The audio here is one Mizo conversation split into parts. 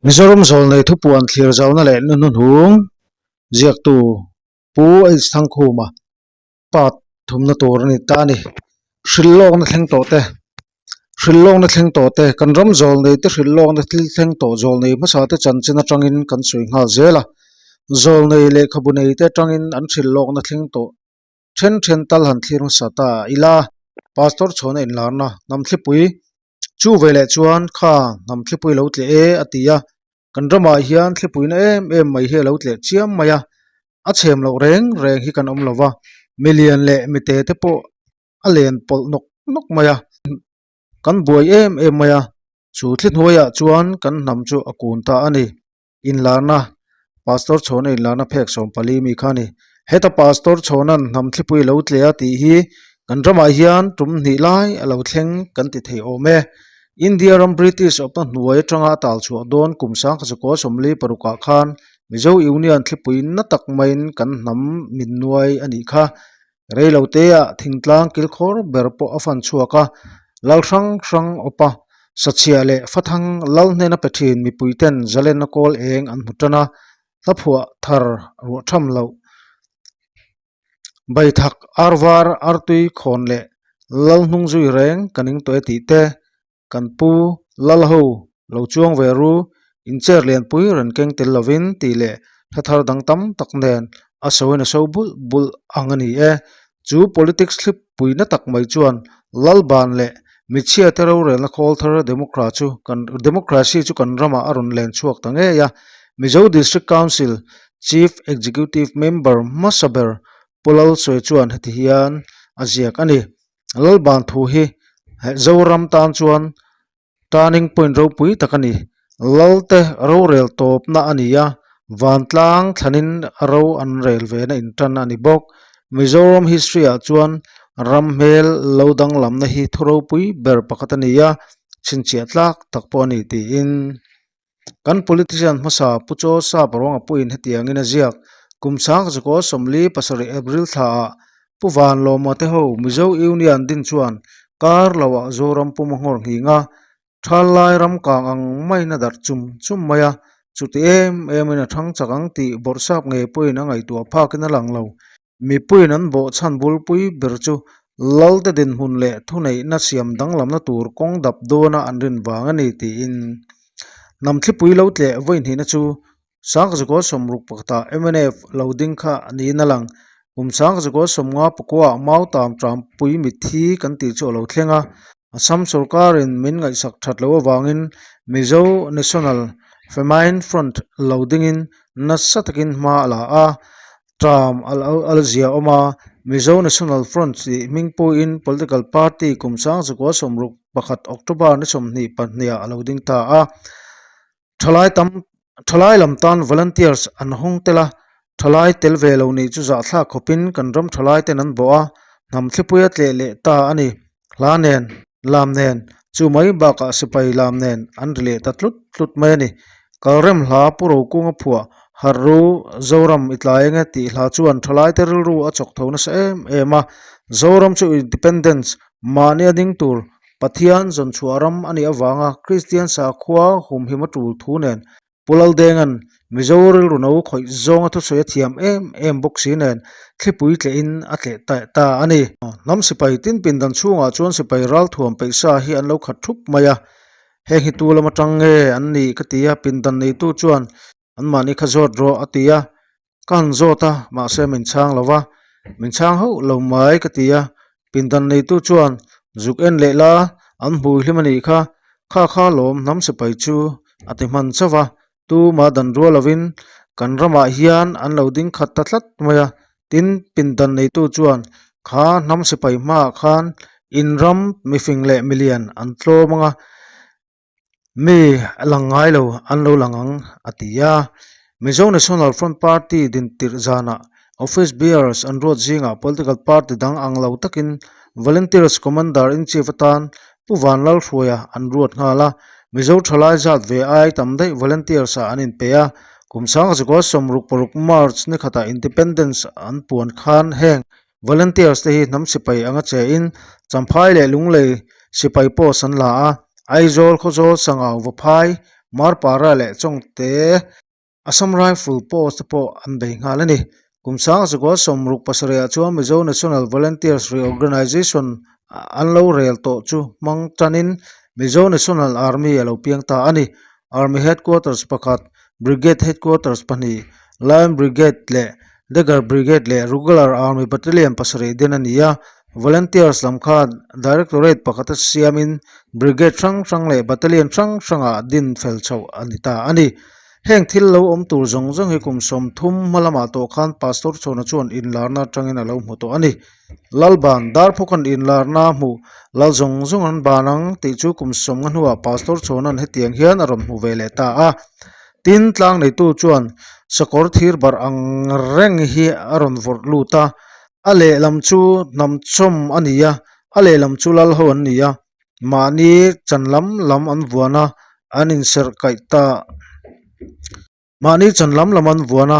Mizoram zawlnei thupuan thlir zauna leh nu hnuhnung ziaktu Pu H Thangkhuma part thumna tur a ni ta a ni. Hrilhlawkna thleng tawh te hrilhlawkna thleng tawh te kan ram zawlnei te hrilhlawkna thil thleng tawh zawlnei hmasa te chanchin atangin kan sawi nghal zel a. Zawlnei lehkhabu nei te atangin an hrilhlawkna thleng tawh then then tal han thlir hmasa ta ila. Pastor chhuahna inlarna hnam thlipui chu veleh chuan kha hnam thlipui lo tleh e a ti a. Kan ramah hian thlipuina em em mai hi a lo tleh chiam mai a, a chhem loh reng reng hi kan awm lo va, milian leh mite te pawh a len pawlh nawk nawk mai a, kan buai em em mai a, chu thli hnuaiah chuan kan hnam chu a kun ta a ni. Inlarna, Pastor Chhawna inlarna phek 14 mi kha a ni. Heta Pastor Chhawna'n hnam thlipui a lo tleh a tih hi kan ramah hian tum hnih lai a lo thleng kan ti thei awm e. India ram British awpna hnuai atanga a tal chhuah dawn kum sangkhaw 24 parukah khan Mizo Union thlipui na tak maiin kan hnam min nuai a nih kha. Rei lo teah thingtlang kilkhawr ber pawh a fan chhuak a, lal hrang hrang awpa sachhiah leh fathang lal hnena pe thin mipuiten zalenna kawl eng an hmu tan a, hlaphuah thar ruah tham loh. Baithak, arvar, artui khawn leh lal hnung zui reng ka ning tawh e tih te kan pu lal ho lo chuang ve ru, in chair lianpui rawn keng tel lovin tih leh hla thar dang tam tak nen a sawiin a so bulh bulh ang a ni e. Chu politics thlip puina tak mai chuan lal ban leh michhiate rorelna khawl thar democra chu kan democracy chu kan ramah a rawn len chhuak ta ngei a. Mizo District Council Chief Executive Member hmasa ber Pu Lalsawi chuan heti hian a ziak a ni. Lalban thu hi Zoram tan chuan turning point ropui tak a ni. Lalte rorel tawpna a ni a, vantlang thlanin ro an rel vena intan a ni bawk. Mizoram history ah chuan ram hmel lo danglamna hi thu ropui ber pakhat a ni a, chhinchhiah tlak tak pawh a ni tiin. Kan politician hmasa Pu Chaw Sap Ruanga puiin hetiangin a ziak, Kum sangzakaw 47 April thlaah Pu Vanlawma te ho Mizo Union din chuan kar loah Zoram pum a nghawr nghing a, thal lai ram kang ang maiin a darh chum chum mai a, chuti em emin a thang chak ang tih bawrhsap ngei pawhin a ngaihtuah phakin a lang lo. Mipuiin an bawh chhan bulpui ber chu Lalte dinhmun leh thuneihna siam danglamna tur kawng dap dawna an rin vang a ni tiin hnam thlipui lo tleh vawi hnihna chu Sangzakaw sawmruk pakhatah mnf lo ding kha niin a lang. Kum Sangzakaw sawmnga pakuaah Mautam Trampui mitthi kan tih chu a lo thleng a. Assam sorkarin min ngaihsak that loh avangin Mizo National Famine Front lo dingin nasa takin hma a la a. Term a lo zia awm a, Mizo National Front tih hming puiin political party kum 1961 October ni 22 ah a lo ding ta a. Thalai tam thalai lam tan volunteers an hawng tel a, thalai tel ve lo nih chu zahthlak khawpin kan ram thalai ten an bawh a, hnam thlipui a tleh leh ta a ni. Hla nen, lam nen, chu mai bakah sipai lam nen an ri leh ta tlut tlut mai a ni. Kalrem hla Pu Rokunga phuah Harh Ru Zoram i tlai enge tih hla chuan thalaite rilru a chawk tho nasa em em a. Zoram chu Independence mahni a ding tur Pathian zawnchhuah ram a nih avanga Kristian sakhua humhim a tul thu nen Pu Laldenga'n Mizo rilru no khawih zawnga thusawi a thiam em em bawk si nen thlipui tlehin a tleh ta ta a ni. Hnam sipai tin pindan chhungah chuan sipai ralthuam peihsa hi an lo khat thup mai a, heng hi tu lam atang nge an nih ka ti a, pindan neitu chuan anmahni kha zawt rawh a ti a, Ka han zawt a, mahse min chhang lo va, min chhang hauh lo mai ka ti a, pindan neitu chuan zuk en leh la, an hmui hlim a nih kha, kha kha lawm hnam sipai chu a ti hman chauh va, tuma dan rual lovin kan ramah hian an lo ding khat ta tlat mai a, tin pindan neitu chuan kha hnam sipai hmaah khan in ram mifing leh milian an tlawm ang a, Mi a lang ngai lo an lo lang ang a ti a. Mizo National Front Party din tirh zanah Office Bearers an ruat zingah political party dang ang lo takin Volunteers Commander in Chief atan Pu Vanlalhruaia an ruat nghal a. Mizo thalai zat ve ai tam daih volunteers ah an inpe a. Kum sangzakua 66 March ni khatah Independence an puan khan heng Volunteers te hi hnam sipai anga che in Champhai leh Lunglei sipai post an la a, Aizawl, Khawzawl, Sangau, Vaphai, Marpara leh Chawngte, Assam Rifle post te pawh an bei nghal a ni. Kum sangzakua 67 ah chuan Mizo National Volunteers Reorganisation an lo rel tawh chu hmang tanin Mizo National Army a lo piang ta a ni. Army Headquarters pakhat, Brigade Headquarters pahnih, Lion Brigade leh Dagger Brigade leh Regular Army Battalion pasarih din a ni a. Volunteers lam kha Directorate pakhata siamin Brigade hrang hrang leh Battalion hrang hrangah din fel chhoh a ni ta a ni. Heng thil lo awm tur zawng zawng hi kum 30 hma lamah tawh khan Pastor Chhawna chuan inlarna atangin a lo hmu tawh a ni. Lalban, Darphawka'n inlarna a hmuh, Lal zawng zawng an ban ang tih chu kum 50 hnuah Pastor Chhawna'n hetiang hian a rawn hmu ve leh ta a. Tin, tlang neitu chuan sakawr thir barh ang reng hi a rawn vawrh lut a, a lehlam chu hnam chawm a ni a, a lehlam chu lal ho an ni a, mahni chan lam lam an vuan a, an inserh kaih ta. Mahni chan lam lam an vuan a,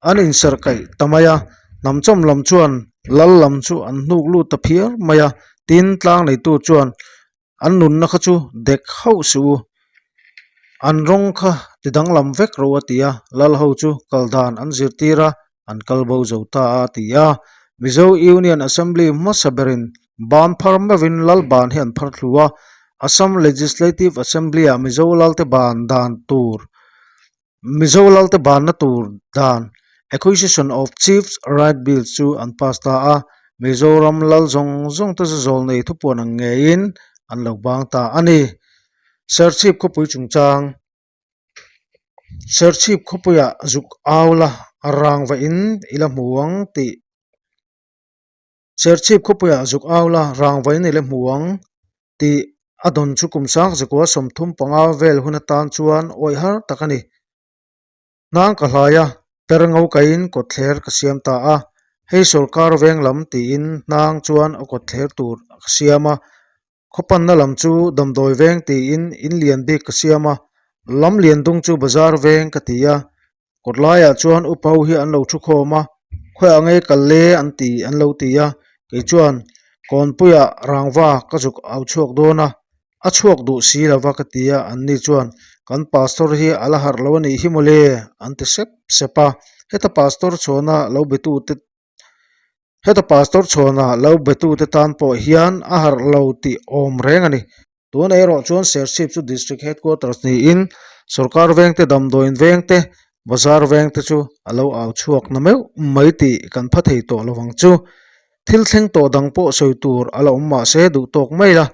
an inserh kaih ta mai a, hnam chawm lam chuan lal lam chu an hnuk lut ta phiar mai a, tin tlang neitu chuan an nunna kha chu dek hauh suh u, an rawng kha ti danglam vek ro a ti a, lal ho chu kal dan an zirtir a, an kal bo zo ta a ti a. Mizo Union Assembly hmasa berin ban phar meuhin lal ban hi an phar thlu a, Assam Legislative Assembly-ah Mizo lalte ban dan tur Mizo lalte banna tur dan Acquisition of Chiefs Right Bill chu an pass ta a, Mizoram lal zawng zawng te chu zawl nei thupuan ang ngeiin an lo bang ta a ni. Serchhip khawpui chungchang. Serchhip khawpuiah zuk au la a rang va in i la hmu ang tih Serchhip khawpuiah zuk au la rang va in i la hmu ang tih a dawn chu kum sangzakua 35 vel hun atan chuan awih har tak a ni. Hnang ka hlai a, per ngo kaiin kawtthler ka siam ta a, hei sawrkar veng lam tiin hnang chuan a kawtthler tur ka siam a, Khawpanna lam chu damdawi veng tiin in lian bik ka siam a, lam lian dung chu bazar veng ka ti a, kawt laiah chuan upa ho hi an lo thu khawm a, khawiah nge kal le an ti an lo ti a, kei chuan kawnpuiah rangva ka zuk au chhuak dawn a, a chhuak duh si lova ka ti a, anni chuan kan pastor hi a la harh lo a nih hi mawle an ti sep sep a, heta pastor chhuahna lo betute Heta pastor chhuahna lo betute tan pawh hian a harh lo tih awm reng a ni. Tuna erawh chuan Serchhip chu District Headquarters niin sorkar vengte, damdawiin vengte, bazar vengte chu a lo au chhuak na meuh mai tih kan pha thei tawh lo ang chu. Thil thleng tawh dang pawh sawi tur a la awm mah se duh tawk mai la,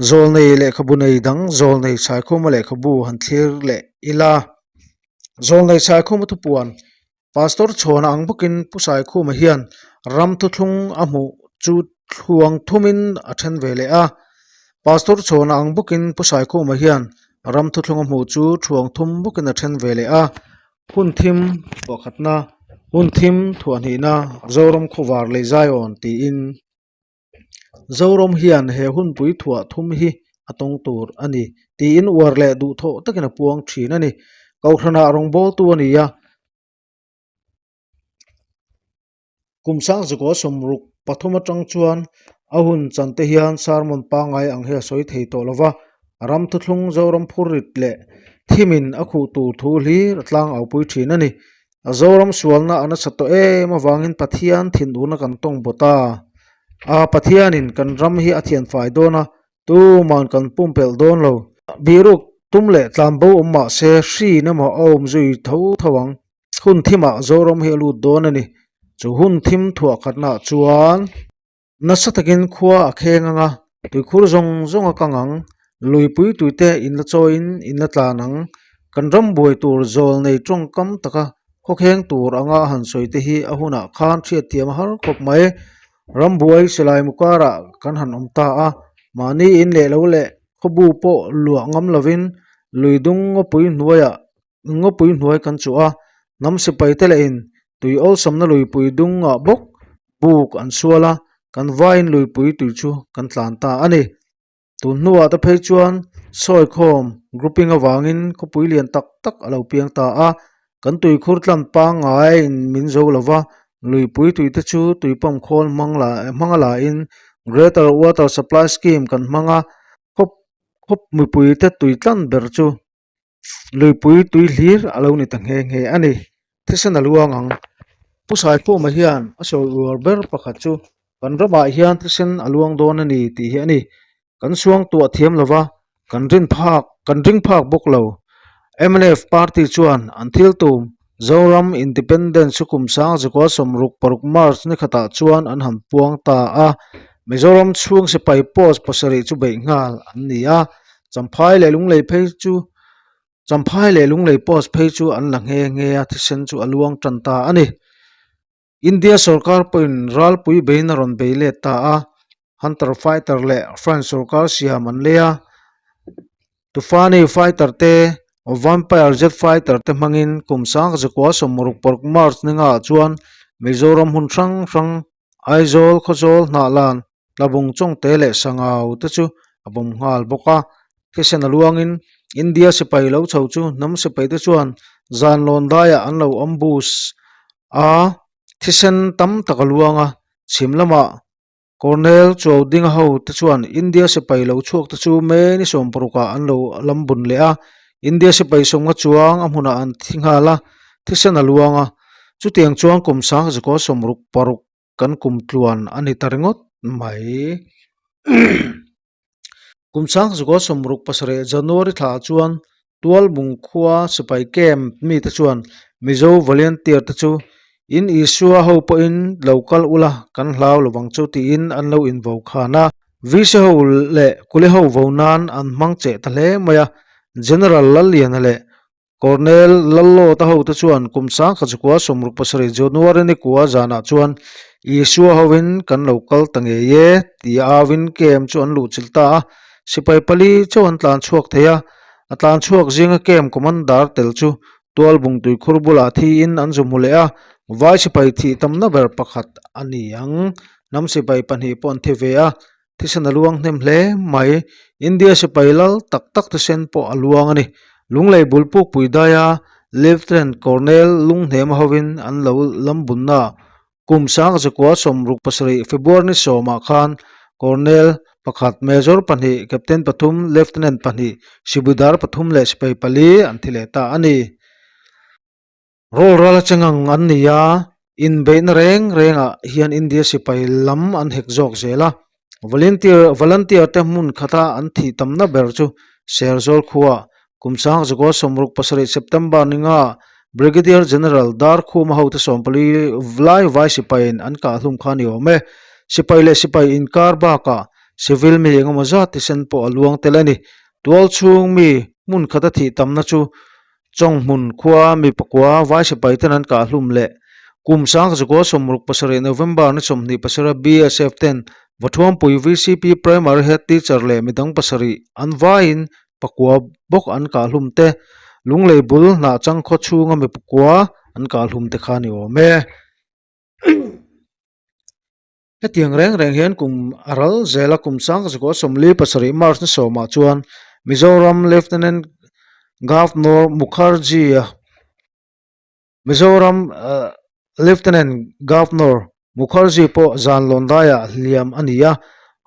zawlnei lehkhabu nei dang zawlnei Saikhuma lehkhabu han thlir leh ila. Zawlnei Saikhuma thupuan Pastor Chhuana ang bawkin Pu Saikhuma hian ram thuthlung a hmuh chu thluang thumin a then ve leh a. Pastor Chhuana ang bawkin Pu Saikhuma hian ram thuthlung a hmuh chu thuang thum bawkin a then ve leh a. Hun thim thuahkhatna, hun thim thuahhnihna, Zoram khawvar leh Zion tiin. Zoram hian he hunpui thuah thum hi a tawng tur a ni tiin uar leh duhthawh takin a puang thin a ni. Kohhranah rawngbawltu a ni a, kum sangzakua 63 atang chuan a hun chan te hian sermon pangngai ang hi a sawi thei tawh lo va, ram thuthlung Zoram phurrit leh thimin a khuh tur thu hlir a tlangau pui thin a ni. A Zoram sualna a nasa tawh em avangin Pathian thinurna kan tawng bawt a. A Pathianin kan ram hi a thianfai dawn a, tuman kan pumpelh dawn lo. Biruk tum leh tlanbo awm mah se hriin emaw a awm zui tho tho ang. Hun thimah Zoram hi a lut dawn a ni. Chu hun thim thuah khatnaah chuan. Nasa takin khua a kheng ang a, tuikhur zawng zawng a kang ang, luipui tuite in la chawiin in la tlan ang, kan ram buai tur zawl nei tawngkam taka khawkheng tur anga a han sawi te hi a hunah khan hriatthiam a har khawp mai. Ram buai silai mu karah kan han awm ta a, mahni in leh lo leh khawbu pawh luah ngam lovin luidung ngawpui hnuaiah Ngawpui hnuai kan chuh a, hnam sipai te lehin tui awlsamna luipui dungah bawk buk an sual a, kan vaiin luipui tui chu kan tlan ta a ni. Tun hnuah te phei chuan sawikhawm grouping avangin khawpui lian tak tak a lo piang ta a. Kan tuikhur tlan pangngaiin min zo lo va, luipui tui te chu tui pump khawl hmang la hmanga lain Greater Water Supply Scheme kan hmang a, khawp khawp mipui te tui tlan ber chu luipui tui hlir a lo ni ta nghe nghe a ni. Thisen a luang ang. Pu Saikhuma hian a sawi uar ber pakhat chu kan ramah hian thisen a luang dawn a ni tih hi a ni. Kan suang tuah thiam lo va, kan rin phak kan ring phak bawk lo. Mnf party chuan an thil tum Zoram Independence chu kum sang zakua sawmruk paruk March ni khatah chuan an han puang ta a. Mizoram chhung sipai post pasarih chu beih nghal an ni a, Champhai leh Lunglei phei chu Champhai leh Lunglei post phei chu an la nghe nghe a, thisen chu a luang tan ta a ni. India sorkar pawhin ralpui bein a rawn bei let ta a, Hunter fighter leh French sorkar siam an lei a, Tufani fighter te, Vampire jet fighter te hmangin kum sang zakua sawmruk paruk March ni ngaah chuan Mizoram hmun hrang hrang Aizawl, Khawzawl, Hnahlan, Tlabung Chawngte leh Sangau te chu a bawm nghal bawk a. Thisen a luangin India sipai lo chho chu hnam sipai te chuan zan lawn daiah an lo ambush a, thisen tam tak a luang a. Chhim lamah Colonel Chuaudinga ho te chuan India sipai lo chhuak te chu May ni sawmparukah an lo lam bun leh a, India sipai sawmnga chuang a hmunah an thi nghal a, thisen a luang a. Chutiang chuan kum sang zakaw sawmruk paruk kan kum tluan a ni ta ringawt mai. Kum sang zakaw sawmruk pasarih January thla chuan Tualbung khua sipai camp mite chuan Mizo volunteer te chu in Isua ho pawhin lo kal ula kan hlau lovang chu tiin an lo invo khan a. VC ho leh kuli ho vo nan an hmang cheh ta hle mai a. General Lalliana leh Colonel Lallawta hote chuan kum sangkhat chukua sawmruk pasarih January ni kua zanah chuan Isua hovin kan lo kal ta ngei e tia auin camp chu an luhchilh ta a, sipai pali chauh an tlan chhuak thei a, a tlan chhuak zinga camp commander tel chu Tualbung tuikhur bulah thiin an zu hmu leh a, vai sipai thih tamna ber pakhat a ni ang. Hnam sipai pahnih pawh an thi ve a, Thisen a luang hnem hle mai. India sipai lal tak tak thisen pawh a luang a ni. Lunglei bul pukpui daia Lieutenant Colonel Lunghnema hovin an lo lam bunna kum sang zakua sawmruk pasarih February ni sawmah khan Colonel pakhat, Major pahnih, Captain pathum, Lieutenant pahnih, Sibudar pathum leh sipai pali an thi leh ta a ni. Rawlral a cheng ang an ni a, inbeihna reng rengah hian India sipai lam an hek zawk zel a. Volunteer volunteer te hmun khata an thih tamna ber chu Serzawl khuaa kum sang zakua sawmruk pasarih September ni nga Brigadier General Darkhuma hote sawmpali lai vai sipaiin an kah hlum kha a ni awm e. Sipai leh sipai inkar bakah civil mi engemaw zat thisen pawh a luang tel a ni. Tualchhung mi hmun khata thih tamna chu Chawnghmun khua mi pakua vai sipai ten an kah hlum leh kum sang zakua sawmruk pasarih November ni sawmhnih pasarih BSF ten Vathuampui VCP Primary Head Teacher leh midang pasarih an vaiin pakua bawk an kah hlum te Lunglei bul hnah chang khaw chhunga mi pakua an kah hlum te kha ni awm e. Hetiang reng reng hian kum a ral zel a, kum sang zakua sawmli pasarih March ni sawmah chuan Mizoram Lieutenant Governor Mukherjee-a Mizoram Lieutenant Governor Mukherjee pawh zan lawn daiah hliam a ni a,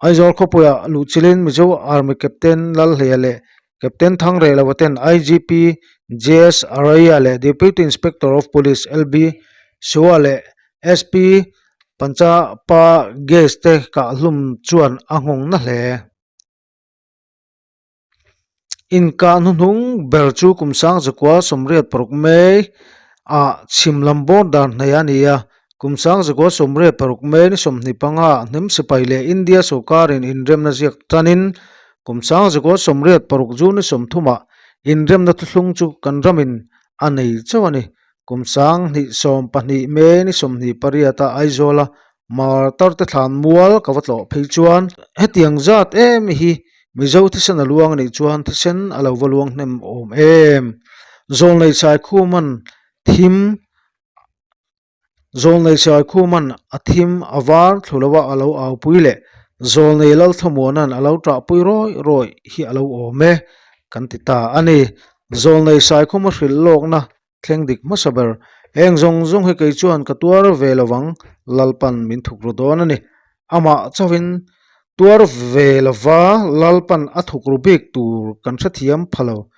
Aizawl khawpuiah luhchilhin Mizo Army Captain Lalhleia leh Captain Thangrehloa ten IGP JS Araya leh Deputy Inspector of Police LB Siwa leh SP Panchapa Gas te kah hlum chuan a nghawng na hle. Inkah hnuhnung ber chu kum sang zakua sawmriat paruk May ah chhim lam border hnaih a ni a, kum sang zakua sawmriat paruk May ni sawmhnih panga hnem sipai leh India sorkarin inremna ziak tanin kum sang zakua sawmriat paruk June ni sawmthumah inremna thuthlung chu kan ramin a nei chauh a ni. Kum sang hnih sawm pahnih May ni sawmhnih pariata Aizawla martar te thlan mual ka va tlawh phei chuan hetiang zat em hi Mizo thisen a luang anih chuan thisen a lo va luang hnem awm em. Zawlnei Saikhuman thim Zawlnei Saikhuman a thim a var thlu lo a a lo aupui leh Zawlnei Lalthlamuana'n a lo ṭahpui rawih rawih hi a lo awm e kan ti ta a ni. Zawlnei Saikhuma hrilh lawkna. thleng dik hmasa ber. Heng zawng zawng hi kei chuan ka tuar ve lo vang, Lalpan min thuk ru dawn a ni. Amah chauhin tuar ve lova Lalpan a thuk ru bik tur kan hrethiam pha lo.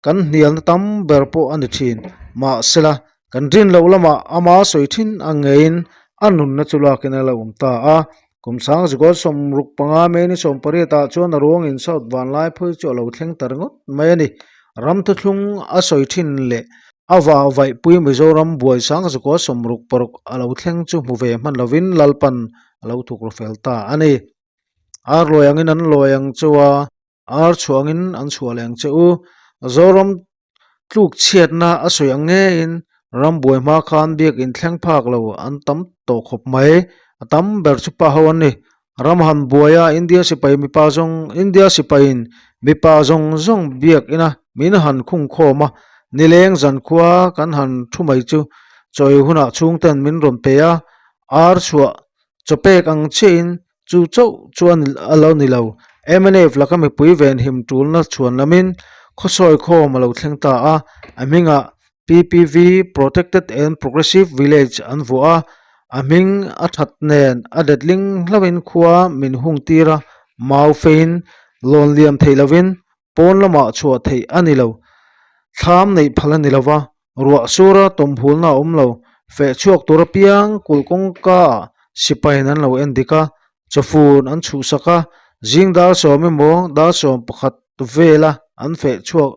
Kan hnialna tam ber pawh a ni thin. Mahsela, kan rin loh lamah ama sawi thin ang ngeiin a nunna chu lakin a lo awm ta a. Kum sang zikawl 65 May ni 18 ah chuan a ruangin South Vanlaiphai chu a lo thleng ta ringawt mai a ni. Ram thuthlung a sawi thin leh a vah vaihpui Mizoram buai sang zikawl 66 a lo thleng chu hmu ve hman lovin Lalpan a lo thuk ru fel ta a ni. Ar lawi angin an lawi ang cheu a, ar chhuah angin an chhuah leh ang che u. Zoram tluk chhiatna a sawi ang ngeiin ram buai hma khan biakin thleng phak lo an tam tawh khawp mai. A tam ber chu pa ho an ni. Ram han buai a India sipai mipa zawng India sipaiin mipa zawng zawng biakina min han khung khawm a, nileng zankhua kan han thu mai chu chawi hunah chhungten min rawn pe a, ar chhuah chawpek ang chiahin Chu chauh chuan a lo ni lo. Mnf laka mipui venhim tulna chhuan lamin khawsawi khawm a lo thleng ta a, a hmingah PPV, Protected and Progressive Village, an vuah a, a hming a that nen a letling hlauhin khua min hung tir a, mau feiin lawn liam theih lovin pawn lamah chhuah theih a ni lo. Thlam neih phal a ni lo va, ruah sura tawmhulna a awm lo. Feh chhuak tur apiang kulh kawngka ah sipaiin an lo en dik a, chawfun an chhuhsak a, zing dar sawm emaw dar 11 vela an feh chhuak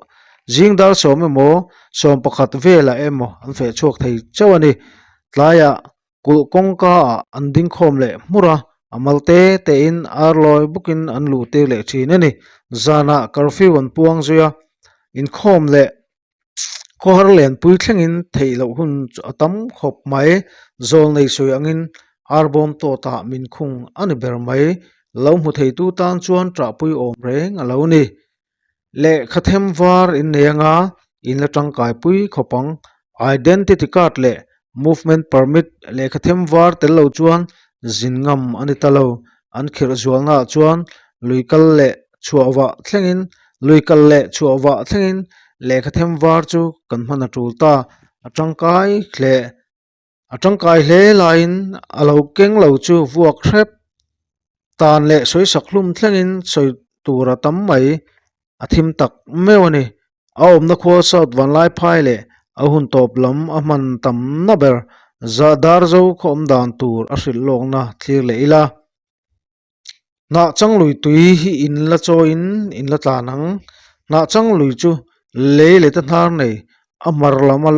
zing dar sawm emaw 11 velah emaw an feh chhuak thei chauh a ni. Tlaiah Kulh kawngka ah an ding khawm leh hmur a, a mal te te in ar lawi bawkin an luh tir leh thin a ni. Zanah curfew an puang zui a, inkhawm leh khawhar lenpui thlengin theih loh hun chu a tam khawp mai. Zawl nei sawi angin ar bawm tawtah min khung a ni ber mai. Lo hmu theitu tan chuan ṭahpui awm reng a lo ni. Lehkha them var in nei anga in la tangkai pui khawp ang. Identity card leh movement permit lehkha them var tel lo chuan zin ngam a ni ta lo. An khirh zualna ah chuan lui kal leh chhuah vah thlengin lui kal leh chhuah vah thlengin lehkha them var chu kan hman a tul ta. A tangkai hle A tangkai hle laiin a lo keng lo chu vuak hrep tan leh sawi sak hlum thlengin sawi tur a tam mai a thim tak meuh a ni. A awmna khua South Vanlaiphai leh a hun tawp lam a hman tamna ber Darzo khaw awm dan tur a hrilh lawkna thlir leh ila. Hnah chang lui tui hi in la chawiin in la tlan ang. Hnah chang lui chu lei leh te hnar nei a hmar lam a.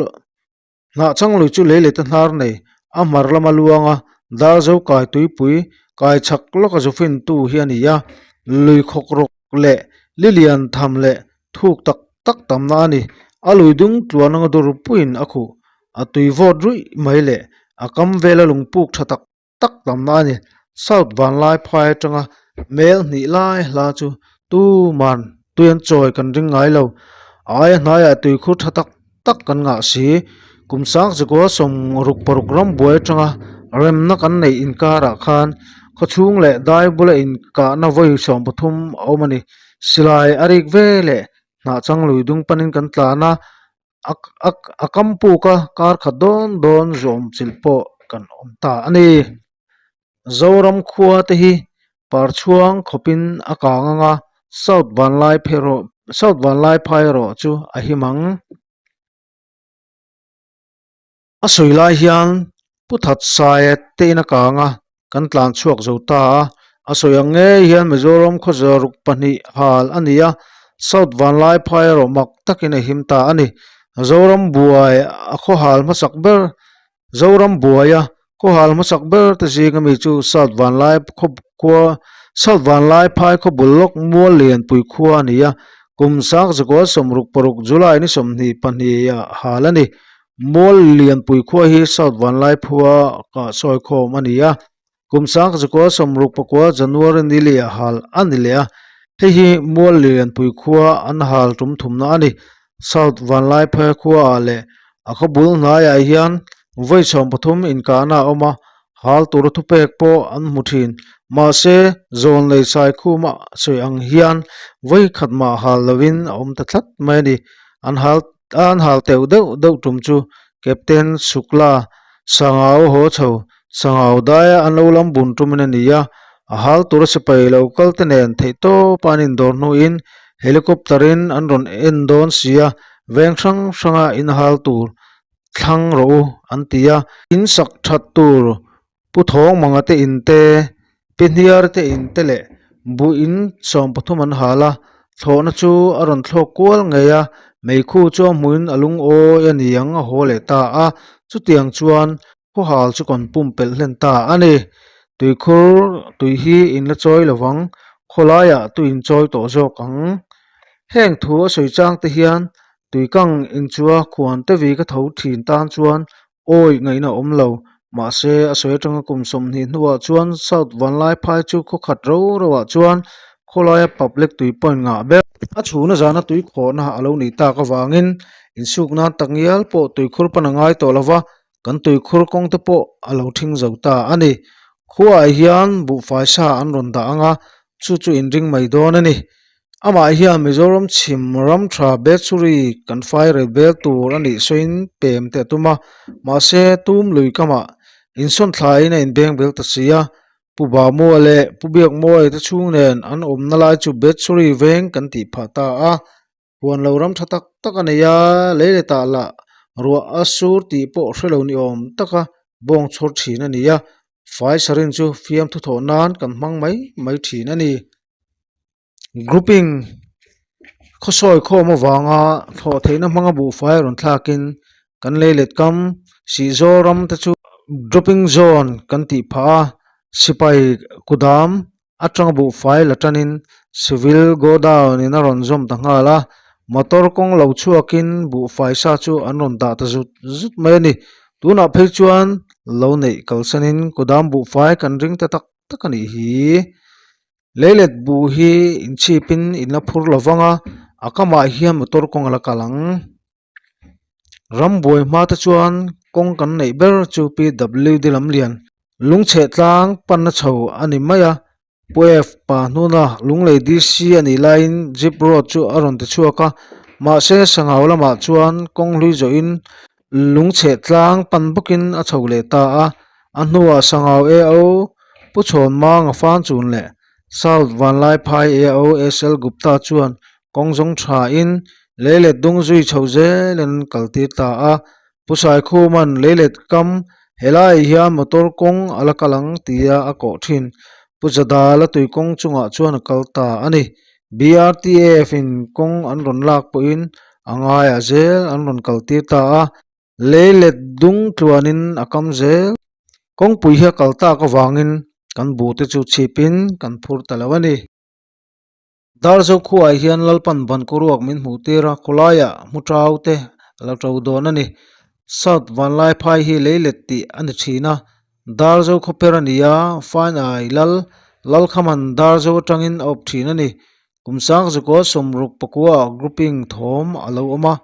Hnah chang lui chu lei leh te hnar nei a hmar lama luang a, Darzo kai tuipui kai chhak lawka zu fintu hi a ni a, lui khawk rawk leh li lian tham leh thuk tak tak tamna a ni. A lui dung tluan anga dur puiin a khuh, a tui vawt ruih mai leh a kam vela lungpuk tha tak tak tamna a ni. South Vanlaiphai atanga mel hnih lai hla chu tuman tui an chawi kan ring ngai lo. A aia hnaiah tuikhur tha tak tak kan ngah si. Kum sang zakua 66 ram buai atanga remna kan neih inkarah khan khawchhung leh dai bula inkahna vawi 13 a awm a ni. Silai a rik ve leh hnah chang lui dung panin kan tlan a. A kam puk a kar khat dawn dawn zawm chilh pawh kan awm ta a ni. Zoram khua te hi parchhuang khawpin a kang ang a, South South Vanlaiphai erawh chu a him ang. A sawi lai hian Pu Thatsaia te in a kang a, kan tlan chhuak zo ta a. A sawi ang ngei hian Mizoram khawza ruk pahnih hal a ni a, South Vanlaiphai erawh mak takin a him ta a ni. Zoram buai a khawhal hmasak ber Zoram buaia khawhal hmasak ber te zinga mi chu South Vanlai khua South Vanlaiphai khawbul lawk mual lianpui khua a ni a, kum sang zakua 66 July ni 22 ah hal a ni. Mual Lianpui khua hi South Vanlaiphua kah sawi khawm a ni a, kum 19 69 January ni leh ah hal a ni leh a, hei hi Mual Lianpui khua an hal tum thumna a ni. South Vanlaiphai khua ah leh a khaw bul hnaiah hian vawi 13 inkahna a awm a, hal tura thupek pawh an hmu thin. Mahse, zawn lei Saikhuma sawi ang hian vawi khat mah hal lovin a awm ta tlat mai a ni. An hal. An hal teuh deuh deuh tum chu Captain Sukla Sangau haw chho Sangau daia an lo lam bun tumin a ni a, a hal tura sipai lo kal te nen theihtawp a an indawr hnuin helicopter in an rawn en dawn si a, veng hrang hranga in hal tur thlang rawh u an ti a. In sak that tur Pu Thawng Manga te in te, Pi Hniar te in te leh buh in 13 an hal a, thlawhna chu a rawn thlawk kual ngei a, meikhu chu a hmuhin a lungawi a ni ang a haw leh ta a, chutiang chuan khawhal chu kan pumpelh hlen ta a ni. Tuikhur tui hi in la chawi lo vang, khawlaiah tui in chawi tawh zawk ang. Heng thu a sawi chang te hian tuikang inchua khuan te vi ka tho thin tan chuan Awi ngaihna awm lo. Mahse, a sawi atanga kum 20 hnuah chuan South Vanlaiphai chu khaw khat ro roah chuan khawlaia public tui point ngah ber. A chhuna zana tui khawhna a lo nih tak avangin insuk nan tak ngial pawh tuikhur pan a ngai tawh lova, kan tuikhur kawng te pawh a lo thing zo ta a ni. Khuaah hian buhfai sa an rawn dah ang a, chu chu inring mai dawn a ni. Amah hian Mizoram chhim ram tha Bethsuri kan fai rel bel tur a nih sawiin pem te a tum a, mahse tum lui kamah insawn thlaiin a inbeng bel ta si a, Pu Bamua leh Pu Biakmawia te chhung nen an awmna lai chu Bethsuri veng kan tih phah ta a. Huan lo ram tha tak tak a nei a, lei leh tah lah ruah a sur tih pawh hre lo ni awm taka bawng chhawr thin a ni a, fai sarin chu fiamthu thawh nan kan hmang mai mai thin a ni. Grouping khawsawi khawm avanga thlawh theihna hmanga buhfai rawn thlakin kan lei let kam Sihzawl ram te chu dropping zone kan tih phah a, sipai kudam atanga buhfai la tanin civil godown in a rawn zawm ta nghal a, motor kawng lo chhuakin buhfai sa chu an rawn dah ta zut zut mai a ni. Tunah phei chuan lo neih kalsanin kudam buhfai kan ring ta tak tak a nih hi. Leilet buh hi inchhipin in la phur lo vang a, a kamah hian motor kawng a la kal ang. Rambuai hma te chuan kawng kan neih ber chu PWD lam lian lungchheh tlang panna chho a ni mai a, Pu F pa hnuna Lunglei DC a nih laiin Jeep road chu a rawn ti chhuak a, mahse Sangau lamah chuan kawng hlui zawhin lungchheh tlang pan bawkin a chho leh ta a, a hnuah Sangau AO Pu Chhawn Manga fan chun leh South Vanlaiphai AO SL Gupta chuan kawng zawng thain leilet dung zui chho zelin an kal tir ta a. Pu Saikhuma'n leilet kam helaiah hian motor kawng a la kal ang tia a kawh thin. Pu Jadala tui kawng chungah chuan a kal ta a ni. BRTF in kawng an rawn lak pawhin a ngaiah zel an rawn kal tir ta a. Leilet dung tluanin a kam zel. Kawngpui hi a kal tak avangin kan buh te chu chhipin kan phur ta lo a ni. Darzo khuaah hian Lalpan ban kaw ruak min hmuh tir a, khawlaiah hmu tau te a lo to dawn a ni. South Vanlaiphai hi leilet tih a ni thin a, Darzo khawper a ni a, Fainai lal Lalkhaman Darzo atangin a awp thin a ni. Kum sangzukua 60 ah grouping thawm a lo awm a,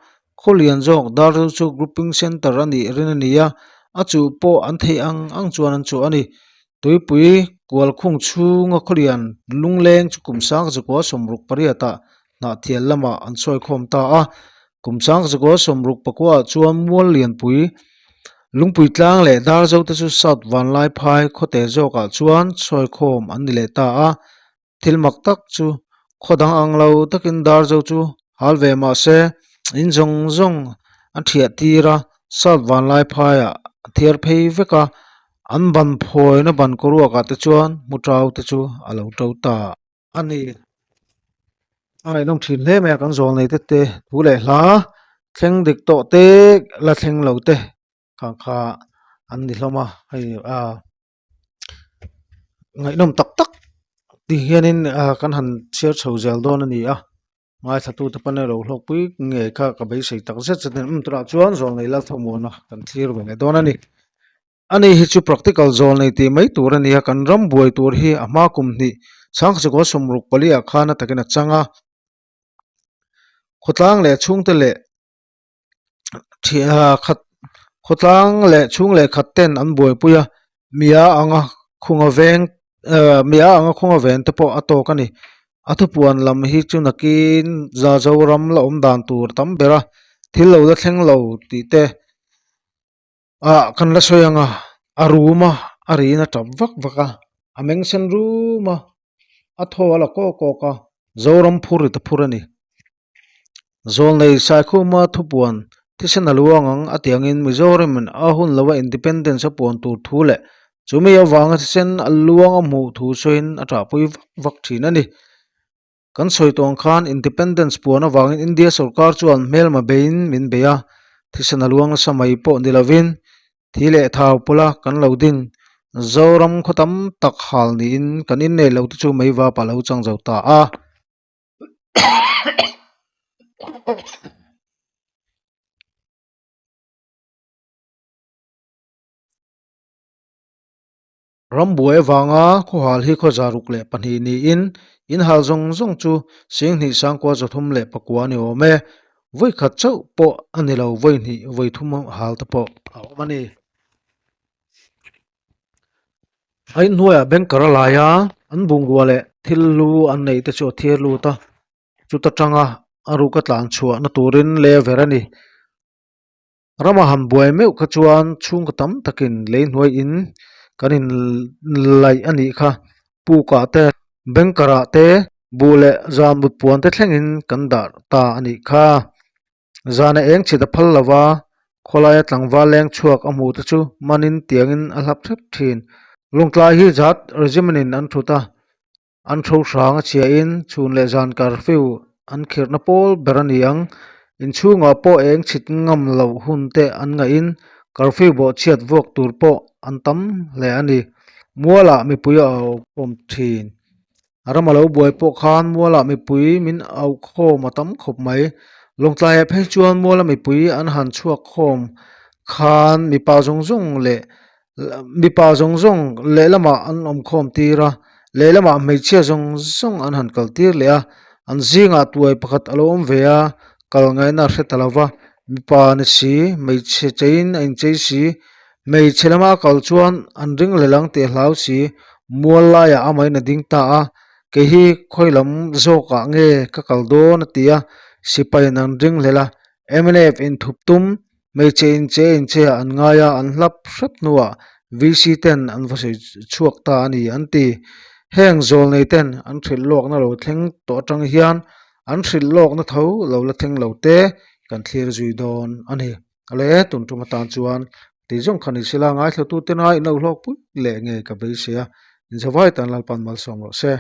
khawlian zawk Darzo chu grouping centre a nih rin a ni a, a chuh pawh an theih ang ang chuan an chuh a ni. Tuipui kualkhung chhunga khawlian lungleng chu kum 1968 ah Hnahthial lamah an sawikhawm ta a, kum 1969 ah chuan mual lianpui lungpui tlang leh Darzo te chu South Vanlaiphai khawte zawkah chuan sawikhawm an ni leh ta a. Thil mak tak chu khaw dang ang lo takin Darzo chu hal ve mah se in zawng zawng a thiah tir a, South Vanlaiphaiah a thiar phei vek a, an ban phawina ban kaw ruakah te chuan hmu tau te chu a lo to ta a ni. A ngaihnawm thin hle mai a, kan zawl nei te te thu leh hla thleng dik tawh te la thleng lo te khang kha an ni hlawm a, hei ah. Ngaihnawm tak tak ti hianin ah kan han chhiar chho zel dawn a ni a ngaithlatute pawn alo hlawkpui ngei kha ka beisei tak zet zet a ni tunah chuan zawlnei Lalthamuana kan thlir ve leh dawn a ni ani hi chu practical zawlnei tih mai tur a ni a kan ram buai tur hi a hma kum hnih chhangchikaw 64 ah khan a takin a chang a khawtlang leh chhungte leh. Khat khawtlang leh chhung leh khat ten an buaipui a mia anga khunga veng ehh mia anga khunga ven te pawh a tawk a ni a thupuan lam hi chu nakin za zoram la awm dan tur tam ber a. Thil lo la thleng lo tih te ah kan la sawi ang a, a rum a, a riin a tap vak vak a, a meng sen rum a, a thaw a la kawk kawk a, Zoram phur ri ta phur a ni. Zawlnei Saikhuma thupuan thisen a luang ang a tih angin Mizoramin a hun lova Independence a puan tur thu leh chumi avanga thisen a luang a hmuh thu sawiin a ṭahpui vak vak ṭhin a ni. Kan sawi tawh ang khan Independence puan avangin India sorkar chuan hmelma beiin min bei a, thisen a luang nasa mai pawh ni lovin thi leh thau pawla kan lo ding. Zoram khaw tam tak hal niin kan inneih loh te chu mei vap a lo chang zo ta a. Rambuai avanga khawhal hi khawza 62 niin in hal zawng zawng chu 21,339 a ni awm e. Vawi khat chauh pawh a ni lo, vawi hnih vawi thum hal te pawh a awm a ni. A inhnuaiah banker a lai a, an bungrua leh thil lu an neih te chu a thir lut a, chuta tanga a ruka tlan chhuahna turin lever a ni. Rama han buai meuh kha chuan chhungkaw tam takin lei hnuai in kan in laih a nih kha. Pukah te, banker ah te, buh leh zan mut puan te thlengin kan dah ta a nih kha. Zana eng chhit a phal lo va, khawlaia tlangval leng chhuak a hmuh te chu manin tiangin a hlap hrep thin. Lungtlai hi zat regiment in an thut a, An tho hrang a chhiahin chhun leh zan curfew an khirhna pawl ber a ni ang. Inchhungah pawh eng chhit ngam loh hun te an ngahin curfew bawhchhiat vuak tur pawh an tam hle a ni. Mualah mipui a aukhawm thin. A rama lo buai pawh khan mualah mipui min aukhawm a tam khawp mai. Lawngtlaiah phei chuan muala mipui an han chhuak khawm khan mipa zawng zawng leh Mipa zawng zawng lehlamah an awm khawm tir a, lehlamah hmeichhia zawng zawng an han kal tir leh a, an zingah tuai pakhat a lo awm ve a, kal ngaihna a hre ta lo va, mipa ni si, hmeichhe cheiin a inchei si, hmeichhe lama a kal chuan an ring leh lang tih a hlau si, mual laiah amahin a ding ta a, kei hi khawi lam zawkah nge ka kal dawn a ti a, sipaiin an ring hlel a, mnf inthup tum Hmeichhe inche inche ah an ngai a, an hlap hrep hnuah VC ten an va sawi chhuak ta a ni an ti. Heng zawlnei ten an hrilh lawkna lo thleng tawh atang hian an hrilh lawkna tho lo la thleng lo te kan thlir zui dawn a ni. Ale tun tum atan chuan tih zawng kha ni sela ngaithlatute ngai in lo hlawkpui leh nge ka beisei a, inzavai tan Lalpan malsawm rawh se.